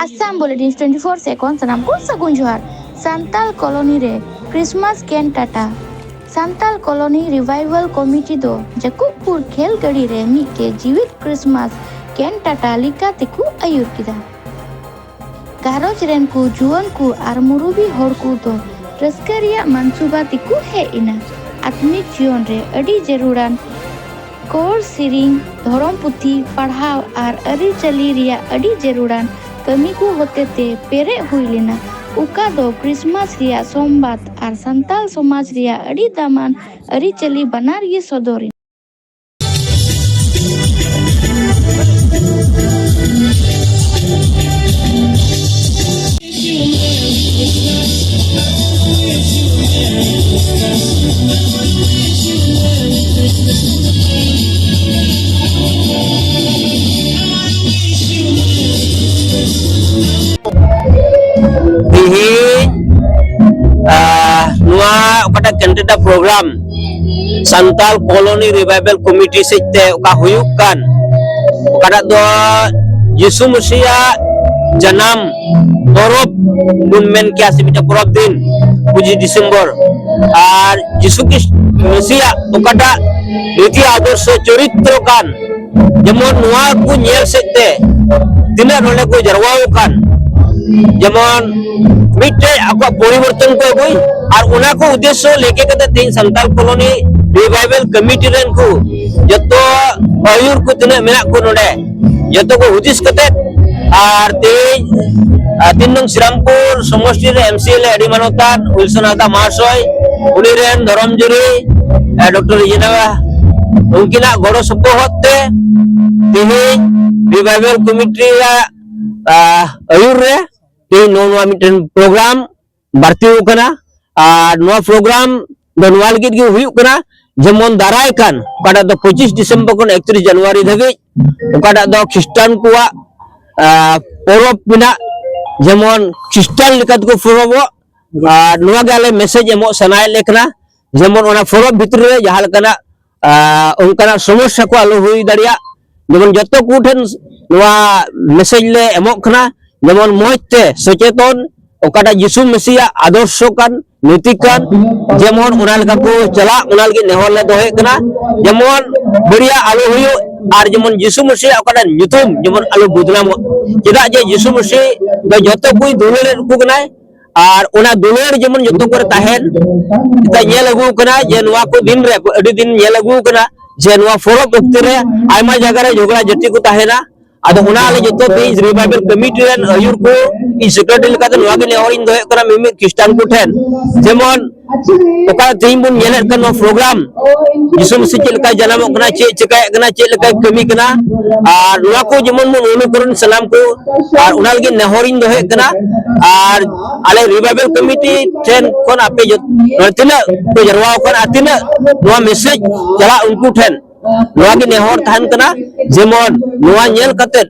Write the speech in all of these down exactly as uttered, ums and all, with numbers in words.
Assam bulletin twenty four ᱥᱮ ᱠᱷᱚᱱ ᱥᱟᱱᱟᱢ ᱠᱚ ᱥᱟᱹᱜᱩᱱ ᱡᱚᱦᱟᱨ᱾ ᱥᱟᱱᱛᱟᱞ ᱠᱚᱞᱚᱱᱤ ᱨᱮ ᱠᱨᱤᱥᱢᱟᱥ ᱠᱮᱱᱴᱟᱴᱟ᱾ ᱥᱟᱱᱛᱟᱞ ᱠᱚᱞᱚᱱᱤ ᱨᱤᱵᱟᱭᱵᱷᱟᱞ ᱠᱚᱢᱤᱴᱤ ᱫᱚ ᱡᱟᱹᱠᱩᱵᱯᱩᱨ ᱠᱷᱮᱞ ᱜᱟᱹᱰᱤ ᱨᱮ ᱢᱤᱫᱴᱮᱡ ᱡᱤᱣᱤᱫ ᱠᱨᱤᱥᱢᱟᱥ ᱠᱮᱱᱴᱟᱴᱟ ᱞᱮᱠᱟ ᱛᱮᱠᱚ ᱟᱹᱭᱩᱨ ᱠᱮᱫᱟ᱾ ᱜᱷᱟᱨᱚᱸᱡᱽ ᱨᱮᱱ ᱠᱚ ᱡᱩᱣᱟᱹᱱ ᱠᱚ ᱟᱨ ᱢᱩᱨᱩᱵᱤ ᱦᱚᱲ ᱠᱚ ᱫᱚ ᱨᱟᱹᱥᱠᱟᱹ ᱨᱮᱭᱟᱜ ᱢᱟᱱᱥᱩᱵᱟ ᱛᱮᱠᱚ ᱦᱮᱡ ᱮᱱᱟ᱾ ᱟᱛᱢᱤᱠ ᱡᱤᱭᱚᱱ ᱨᱮ ᱟᱹᱰᱤ ᱡᱟᱹᱨᱩᱲᱟᱱ ᱠᱚᱨ ᱥᱮᱨᱮᱧ, ᱫᱷᱚᱨᱚᱢ ᱯᱩᱛᱷᱤ ᱯᱟᱲᱦᱟᱣ ᱟᱨ ᱟᱹᱨᱤᱪᱟᱹᱞᱤ ᱨᱮᱭᱟᱜ ᱟᱹᱰᱤ ᱡᱟᱹᱨᱩᱲᱟᱱ ᱠᱟᱹᱢᱤ ᱠᱚ ᱦᱚᱛᱮᱛᱮ ᱯᱮᱨᱮᱡ ᱦᱩᱭ ᱞᱮᱱᱟ, ᱚᱠᱟ ᱫᱚ ᱠᱨᱤᱥᱢᱟᱥ ᱨᱮᱭᱟᱜ ᱥᱚᱢᱵᱟᱫ ᱟᱨ ᱥᱟᱱᱛᱟᱞ ᱥᱚᱢᱟᱡᱽ ᱨᱮᱭᱟᱜ ᱟᱹᱰᱤ ᱫᱟᱢᱟᱱ ᱟᱹᱨᱤᱪᱟᱹᱞᱤ ᱵᱟᱱᱟᱨ ᱜᱮ ᱥᱚᱫᱚᱨ ᱮᱱᱟ᱾ ᱛᱮᱦᱮᱧ, ᱟᱦ, ᱱᱚᱣᱟ ᱚᱠᱟᱴᱟᱜ ᱠᱮᱱᱰᱤᱰᱮᱴ ᱯᱨᱳᱜᱨᱟᱢ ᱥᱟᱱᱛᱟᱞ ᱠᱚᱞᱚᱱᱤ ᱨᱤᱵᱟᱭᱵᱮᱞ ᱠᱚᱢᱤᱴᱤ ᱥᱮᱫ ᱛᱮ ᱚᱠᱟ ᱦᱩᱭᱩᱜ ᱠᱟᱱ, ᱚᱠᱟᱴᱟᱜ ᱫᱚ ᱭᱤᱥᱩ ᱢᱟᱹᱥᱤᱭᱟᱜ ᱡᱟᱱᱟᱢ ᱯᱚᱨᱚᱵᱽ ᱵᱚᱱ ᱢᱮᱱ ᱠᱮᱭᱟ, ᱥᱮ ᱢᱤᱫᱴᱮᱱ ᱯᱚᱨᱚᱵᱽ ᱫᱤᱱ, ᱯᱚᱸᱪᱤᱥ ᱰᱤᱥᱮᱢᱵᱚᱨ, ᱟᱨ ᱡᱤᱥᱩ ᱠᱷᱨᱤᱥᱴ ᱢᱟᱹᱥᱤᱭᱟᱜ ᱚᱠᱟᱴᱟᱜ ᱱᱤᱛᱤ ᱟᱫᱚᱨᱥᱚ ᱪᱚᱨᱤᱛᱨᱚ ᱠᱟᱱ, ᱡᱮᱢᱚᱱ ᱱᱚᱣᱟ ᱠᱚ ᱧᱮᱞ ᱥᱮᱫ ᱛᱮ ᱛᱤᱱᱟᱹᱜ ᱱᱚᱰᱮ ᱠᱚ ᱡᱟᱨᱣᱟ ᱟᱠᱟᱱ, ᱡᱮᱢᱚᱱ ᱢᱤᱫᱴᱮᱡ ᱟᱠᱚᱣᱟᱜ ᱯᱚᱨᱤᱵᱚᱨᱛᱚᱱ ᱠᱚ ᱟᱹᱜᱩᱭ, ᱟᱨ ᱚᱱᱟ ᱠᱚ ᱩᱫᱽᱫᱮᱥᱥᱚ ᱞᱮᱠᱟ ᱠᱟᱛᱮ ᱛᱮᱦᱮᱧ ᱥᱟᱱᱛᱟᱞ ᱠᱚᱞᱚᱱᱤ ᱨᱤᱵᱟᱭᱵᱮᱞ ᱠᱚᱢᱤᱴᱤ ᱨᱮᱱ ᱠᱚ ᱡᱚᱛᱚ ᱟᱹᱭᱩᱨ ᱠᱚ ᱛᱤᱱᱟᱹᱜ ᱢᱮᱱᱟᱜ ᱠᱚ ᱱᱚᱰᱮ, ᱡᱚᱛᱚ ᱠᱚ ᱦᱩᱫᱤᱥ ᱠᱟᱛᱮ, ᱟᱨ ᱛᱮᱦᱮᱧ, ᱟᱨ ᱛᱤᱱ ᱱᱚᱝ ᱥᱨᱤᱨᱟᱢᱯᱩᱨ ᱥᱚᱢᱚᱥᱴᱤ ᱨᱮ ᱮᱢᱥᱤᱮᱞ ᱟᱹᱰᱤ ᱢᱟᱱᱚᱛᱟᱱ ᱩᱭᱞᱥᱚᱱ ᱦᱟᱸᱥᱫᱟ ᱢᱟᱦᱟᱥᱚᱭ, ᱩᱱᱤ ᱨᱮᱱ ᱫᱷᱚᱨᱚᱢ ᱡᱩᱨᱤ, ᱟᱨ ᱰᱚᱠᱴᱚᱨ ᱤᱭᱟᱹᱱᱟᱣᱟ, ᱩᱱᱠᱤᱱᱟᱜ ᱜᱚᱲᱚ ᱥᱚᱯᱚᱦᱚᱫ ᱛᱮ ᱛᱮᱦᱮᱧ ᱨᱤᱵᱟᱭᱵᱮᱞ ᱠᱚᱢᱤᱴᱤ ᱨᱮᱭᱟᱜ, ᱟᱨ, ᱟᱹᱭᱩᱨ ᱨᱮ ᱛᱮᱦᱮᱧ ᱱᱚᱜᱼᱚ ᱱᱚᱣᱟ ᱢᱤᱫᱴᱮᱱ ᱯᱨᱳᱜᱨᱟᱢ ᱵᱟᱹᱲᱛᱤ ᱟᱠᱟᱱᱟ᱾ ᱟᱨ ᱱᱚᱣᱟ ᱯᱨᱳᱜᱨᱟᱢ ᱫᱚ ᱱᱚᱣᱟ ᱞᱟᱹᱜᱤᱫ ᱜᱮ ᱦᱩᱭᱩᱜ ᱠᱟᱱᱟ, ᱡᱮᱢᱚᱱ ᱫᱟᱨᱟᱭ ᱠᱟᱱ ᱚᱠᱟᱴᱟᱜ ᱫᱚ ᱯᱚᱸᱪᱤᱥ ᱰᱤᱥᱮᱢᱵᱚᱨ ᱠᱷᱚᱱ ᱮᱠᱛᱨᱤᱥ ᱡᱟᱱᱩᱣᱟᱨᱤ ᱫᱷᱟᱹᱵᱤᱡ ᱚᱠᱟᱴᱟᱜ ᱫᱚ ᱠᱷᱨᱤᱥᱴᱟᱱ ᱠᱚᱣᱟᱜ, ᱟᱨ, ᱯᱚᱨᱚᱵᱽ ᱢᱮᱱᱟᱜ, ᱡᱮᱢᱚᱱ ᱠᱷᱨᱤᱥᱴᱟᱱ ᱞᱮᱠᱟ ᱛᱮᱠᱚ ᱯᱚᱨᱚᱵᱚᱜ, ᱟᱨ ᱱᱚᱣᱟ ᱜᱮ ᱟᱞᱮ ᱢᱮᱥᱮᱡᱽ ᱮᱢᱚᱜ ᱥᱟᱱᱟᱭᱮᱫ ᱞᱮ ᱠᱟᱱᱟ, ᱡᱮᱢᱚᱱ ᱚᱱᱟ ᱯᱚᱨᱚᱵᱽ ᱵᱷᱤᱛᱨᱤ ᱨᱮ ᱡᱟᱦᱟᱸ ᱞᱮᱠᱟᱱᱟᱜ, ᱟᱨ, ᱚᱱᱠᱟᱱᱟᱜ ᱥᱚᱢᱚᱥᱥᱟ ᱠᱚ ᱟᱞᱚ ᱦᱩᱭ ᱫᱟᱲᱮᱭᱟᱜ, ᱡᱮᱢᱚᱱ ᱡᱚᱛᱚ ᱠᱚ ᱴᱷᱮᱱ ᱱᱚᱣᱟ ᱢᱮᱥᱮᱡᱽ ᱞᱮ ᱮᱢᱚᱜ ᱠᱟᱱᱟ, ᱡᱮᱢᱚᱱ ᱢᱚᱡᱽ ᱛᱮ ᱥᱚᱪᱮᱛᱚᱱ, ᱚᱠᱟᱴᱟᱜ ᱡᱤᱥᱩ ᱢᱟᱹᱥᱤᱭᱟᱜ ᱟᱫᱚᱨᱥᱚ ᱠᱟᱱ, ᱱᱤᱛᱤ ᱠᱟᱱ, ᱡᱮᱢᱚᱱ ᱚᱱᱟ ᱞᱮᱠᱟ ᱠᱚ ᱪᱟᱞᱟᱜ, ᱚᱱᱟ ᱞᱟᱹᱜᱤᱫ ᱱᱮᱦᱚᱨ ᱞᱮ ᱫᱚᱦᱚᱭᱮᱫ ᱠᱟᱱᱟ᱾ ᱡᱮᱢᱚᱱ ᱵᱟᱹᱲᱤᱡᱟᱜ ᱟᱞᱚ ᱦᱩᱭᱩᱜ, ᱟᱨ ᱡᱮᱢᱚᱱ ᱡᱤᱥᱩ ᱢᱟᱹᱥᱤᱭᱟᱜ ᱚᱠᱟᱴᱟᱜ ᱧᱩᱛᱩᱢ ᱡᱮᱢᱚᱱ ᱟᱞᱚ ᱵᱚᱫᱱᱟᱢᱚᱜ᱾ ᱪᱮᱫᱟᱜ ᱡᱮ ᱡᱤᱥᱩ ᱢᱟᱹᱥᱤ ᱫᱚ ᱡᱚᱛᱚ ᱠᱚᱭ ᱫᱩᱞᱟᱹᱲᱮᱫ ᱠᱚ ᱠᱟᱱᱟᱭ, ᱟᱨ ᱚᱱᱟ ᱫᱩᱞᱟᱹᱲ ᱡᱮᱢᱚᱱ ᱡᱚᱛᱚ ᱠᱚᱨᱮ ᱛᱟᱦᱮᱱ᱾ ᱱᱤᱛᱚᱜ ᱧᱮᱞ ᱟᱹᱜᱩ ᱠᱟᱱᱟ ᱡᱮ ᱱᱚᱣᱟ ᱠᱚ ᱫᱤᱱ ᱨᱮ, ᱟᱹᱰᱤ ᱫᱤᱱ ᱧᱮᱞ ᱟᱹᱜᱩ ᱠᱟᱱᱟ ᱡᱮ ᱱᱚᱣᱟ ᱯᱚᱨᱚᱵᱽ ᱚᱠᱛᱮ ᱨᱮ ᱟᱭᱢᱟ ᱡᱟᱭᱜᱟ ᱨᱮ ᱡᱷᱚᱜᱽᱲᱟ ᱡᱷᱟᱹᱴᱤ ᱠᱚ ᱛᱟᱦᱮᱱᱟ᱾ ᱟᱫᱚ ᱚᱱᱟ ᱟᱞᱮ ᱡᱚᱛᱚ ᱛᱮᱦᱮᱧ ᱨᱤᱵᱟᱭᱵᱮᱞ ᱠᱚᱢᱤᱴᱤ ᱨᱮᱱ ᱟᱹᱭᱩᱨ ᱠᱚ, ᱤᱧ ᱥᱮᱠᱨᱮᱴᱟᱨᱤ ᱞᱮᱠᱟᱛᱮ ᱱᱚᱣᱟ ᱜᱮ ᱱᱮᱦᱚᱨ ᱤᱧ ᱫᱚᱦᱚᱭᱮᱫ ᱠᱟᱱᱟ ᱢᱤᱢᱤᱫ ᱠᱷᱨᱤᱥᱴᱟᱱ ᱠᱚ ᱴᱷᱮᱱ, ᱡᱮᱢᱚᱱ ᱚᱠᱟ ᱛᱮᱦᱮᱧ ᱵᱚᱱ ᱧᱮᱞᱮᱫ ᱠᱟᱱ ᱱᱚᱣᱟ ᱯᱨᱳᱜᱨᱟᱢ, ᱡᱤᱥᱩ ᱢᱟᱹᱥᱤ ᱪᱮᱫ ᱞᱮᱠᱟᱭ ᱡᱟᱱᱟᱢᱚᱜ ᱠᱟᱱᱟ, ᱪᱮᱫ ᱪᱮᱠᱟᱭᱮᱫ ᱠᱟᱱᱟ, ᱪᱮᱫ ᱞᱮᱠᱟᱭ ᱠᱟᱹᱢᱤ ᱠᱟᱱᱟ, ᱟᱨ ᱱᱚᱣᱟ ᱠᱚ ᱡᱮᱢᱚᱱ ᱵᱚᱱ ᱚᱱᱩᱠᱚᱨᱚᱱ ᱥᱟᱱᱟᱢ ᱠᱚ, ᱟᱨ ᱚᱱᱟ ᱞᱟᱹᱜᱤᱫ ᱱᱮᱦᱚᱨᱤᱧ ᱫᱚᱦᱚᱭᱮᱫ ᱠᱟᱱᱟ᱾ ᱟᱨ ᱟᱞᱮ ᱨᱤᱵᱟᱭᱵᱮᱞ ᱠᱚᱢᱤᱴᱤ ᱴᱷᱮᱱ ᱠᱷᱚᱱ ᱟᱯᱮ ᱡᱚᱛ-, ᱱᱚᱰᱮ ᱛᱤᱱᱟᱹᱜ ᱠᱚ ᱡᱟᱨᱣᱟ ᱟᱠᱟᱱᱟ ᱟᱨ ᱛᱤᱱᱟᱹᱜ ᱱᱚᱣᱟ ᱢᱮᱥᱮᱡᱽ ᱪᱟᱞᱟᱜ ᱩᱱᱠᱩ ᱴᱷᱮᱱ, ᱱᱚᱣᱟ ᱜᱮ ᱱᱮᱦᱚᱨ ᱛᱟᱦᱮᱱ ᱠᱟᱱᱟ᱾ ᱡᱮᱢᱚᱱ ᱱᱚᱣᱟ ᱧᱮᱞ ᱠᱟᱛᱮ,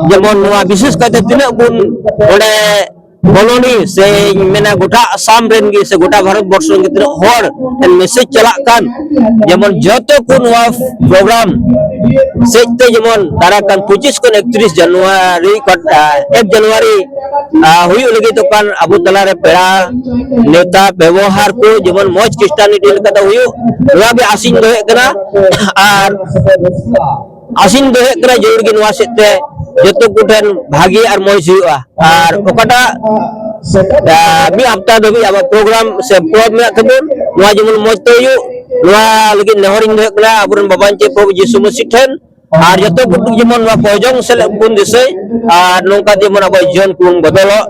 ᱡᱮᱢᱚᱱ ᱱᱚᱣᱟ ᱵᱤᱥᱮᱥ ᱠᱟᱭᱛᱮ ᱛᱤᱱᱟᱹᱜ ᱵᱚᱱ ᱱᱚᱰᱮ ᱠᱚᱞᱳᱱᱤ ᱥᱮ ᱤᱧ ᱢᱮᱱᱟ ᱜᱚᱴᱟ ᱟᱥᱟᱢ ᱨᱮᱱ ᱜᱮ ᱥᱮ ᱜᱚᱴᱟ ᱵᱷᱟᱨᱚᱛ ᱵᱚᱨᱥᱚ ᱨᱮᱱ ᱜᱮ ᱛᱤᱱᱟᱹᱜ ᱦᱚᱲ ᱢᱮᱥᱮᱡᱽ ᱪᱟᱞᱟᱜ ᱠᱟᱱ, ᱡᱮᱢᱚᱱ ᱡᱚᱛᱚ ᱠᱚ ᱱᱚᱣᱟ ᱯᱨᱳᱜᱨᱟᱢ ᱥᱮᱡ ᱛᱮ ᱡᱮᱢᱚᱱ ᱫᱟᱨᱟᱭ ᱠᱟᱱ ᱯᱚᱸᱪᱤᱥ ᱠᱷᱚᱱ ᱮᱠᱛᱨᱤᱥ ᱡᱟᱱᱩᱣᱟᱨᱤ ᱠᱷᱚᱱ, ᱟ, ᱮᱠ ᱡᱟᱱᱩᱣᱟᱨᱤ, ᱟ, ᱦᱩᱭᱩᱜ ᱞᱟᱹᱜᱤᱫ ᱠᱟᱱ ᱟᱵᱚ ᱛᱟᱞᱟᱨᱮ ᱯᱮᱲᱟ ᱱᱮᱣᱛᱟ ᱵᱮᱵᱚᱦᱟᱨ ᱠᱚ ᱡᱮᱢᱚᱱ ᱢᱚᱡᱽ ᱠᱷᱨᱤᱥᱴᱟᱱᱤᱴᱤ ᱞᱮᱠᱟᱛᱮ ᱦᱩᱭᱩᱜ, ᱱᱚᱣᱟ ᱜᱮ ᱟᱥᱤᱧ ᱫᱚᱦᱚᱭᱮᱫ ᱠᱟᱱᱟ᱾ ᱟᱨ ᱟᱥᱤᱧ ᱫᱚᱦᱚᱭᱮᱫ ᱠᱟᱱᱟ ᱡᱟᱹᱨᱩᱲ ᱜᱮ ᱱᱚᱣᱟ ᱥᱮᱫ ᱛᱮ ᱡᱚᱛᱚ ᱠᱚᱴᱷᱮᱱ ᱵᱷᱟᱜᱮ ᱟᱨ ᱢᱚᱡᱽ ᱦᱩᱭᱩᱜᱼᱟ᱾ ᱟᱨ ᱚᱠᱟᱴᱟᱜ, ᱟ, ᱢᱤᱫ ᱦᱟᱯᱛᱟ ᱫᱷᱟᱹᱵᱤᱡ ᱟᱵᱚᱣᱟᱜ ᱯᱨᱳᱜᱨᱟᱢ ᱥᱮ ᱯᱚᱨᱚᱵᱽ ᱢᱮᱱᱟᱜ ᱛᱟᱵᱚᱱ, ᱱᱚᱣᱟ ᱡᱮᱢᱚᱱ ᱢᱚᱡᱽ ᱛᱮ ᱦᱩᱭᱩᱜ, ᱱᱚᱣᱟ ᱞᱟᱹᱜᱤᱫ ᱱᱮᱦᱚᱨᱤᱧ ᱫᱚᱦᱚᱭᱮᱫ ᱠᱟᱱᱟ ᱟᱵᱚᱨᱮᱱ ᱵᱟᱵᱟᱧ ᱪᱮᱫ ᱯᱨᱚᱵᱷᱩ ᱡᱤᱥᱩ ᱢᱟᱹᱥᱤ ᱴᱷᱮᱱ᱾ ᱟᱨ ᱡᱚᱛᱚ ᱠᱚ ᱡᱮᱢᱚᱱ ᱱᱚᱣᱟ ᱯᱨᱚᱭᱳᱡᱚᱱ ᱥᱮᱞᱮᱫ ᱵᱚᱱ ᱫᱤᱥᱟᱹᱭ, ᱟᱨ ᱱᱚᱝᱠᱟ ᱡᱮᱢᱚᱱ ᱟᱵᱚᱣᱟᱜ ᱡᱤᱭᱚᱱ ᱠᱚᱵᱚᱱ ᱵᱚᱫᱚᱞᱚᱜ᱾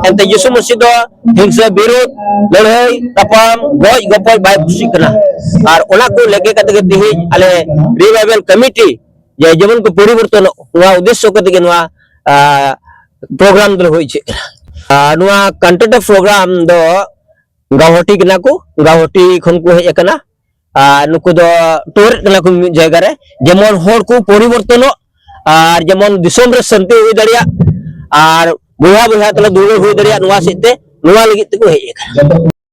ᱮᱱᱛᱮ ᱡᱤᱥᱩ ᱢᱟᱹᱥᱤ ᱫᱚ ᱦᱤᱝᱥᱟᱹ ᱵᱤᱨᱳᱫ, ᱞᱟᱹᱲᱦᱟᱹᱭ, ᱛᱟᱯᱟᱢ, ᱜᱚᱡ ᱜᱚᱯᱚᱡ ᱵᱟᱭ ᱠᱩᱥᱤᱜ ᱠᱟᱱᱟ᱾ ᱟᱨ ᱚᱱᱟ ᱠᱚ ᱞᱮᱠᱟ ᱠᱟᱛᱮ ᱜᱮ ᱛᱮᱦᱮᱧ ᱟᱞᱮ ᱨᱤᱵᱟᱭᱵᱮᱞ ᱠᱚᱢᱤᱴᱤ ᱡᱮ ᱡᱮᱢᱚᱱ ᱠᱚ ᱯᱚᱨᱤᱵᱚᱨᱛᱚᱱᱚᱜ, ᱱᱚᱣᱟ ᱩᱫᱽᱫᱮᱥᱥᱚ ᱠᱟᱛᱮ ᱜᱮ ᱱᱚᱣᱟ, ᱟ, ᱯᱨᱳᱜᱨᱟᱢ ᱫᱚᱞᱮ ᱦᱩᱭ ᱦᱚᱪᱚᱭᱮᱫ ᱠᱟᱱᱟ᱾ ᱟᱨ ᱱᱚᱣᱟ ᱠᱚᱱᱴᱮᱱᱴ ᱚᱯᱷ ᱯᱨᱳᱜᱨᱟᱢ ᱫᱚ ᱜᱟᱶᱦᱟᱴᱤ ᱠᱟᱱᱟ ᱠᱚ, ᱜᱟᱶᱦᱟᱴᱤ ᱠᱷᱚᱱ ᱠᱚ ᱦᱮᱡ ᱟᱠᱟᱱᱟ᱾ ᱟᱨ ᱱᱩᱠᱩ ᱫᱚ ᱴᱩᱨᱮᱫ ᱠᱟᱱᱟ ᱠᱚ ᱢᱤᱫ ᱡᱟᱭᱜᱟ ᱨᱮ, ᱡᱮᱢᱚᱱ ᱦᱚᱲ ᱠᱚ ᱯᱚᱨᱤᱵᱚᱨᱛᱚᱱᱚᱜ ᱟᱨ ᱡᱮᱢᱚᱱ ᱫᱤᱥᱚᱢ ᱨᱮ ᱥᱟᱱᱛᱤ ᱦᱩᱭ ᱫᱟᱲᱮᱭᱟᱜ ᱟᱨ ᱵᱚᱭᱦᱟ ᱵᱚᱭᱦᱟ ᱛᱟᱞᱟ ᱫᱩᱞᱟᱹᱲ ᱦᱩᱭ ᱫᱟᱲᱮᱭᱟᱜ, ᱱᱚᱣᱟ ᱥᱮᱫ ᱛᱮ, ᱱᱚᱣᱟ ᱞᱟᱹᱜᱤᱫ ᱛᱮᱠᱚ ᱦᱮᱡ ᱟᱠᱟᱱᱟ᱾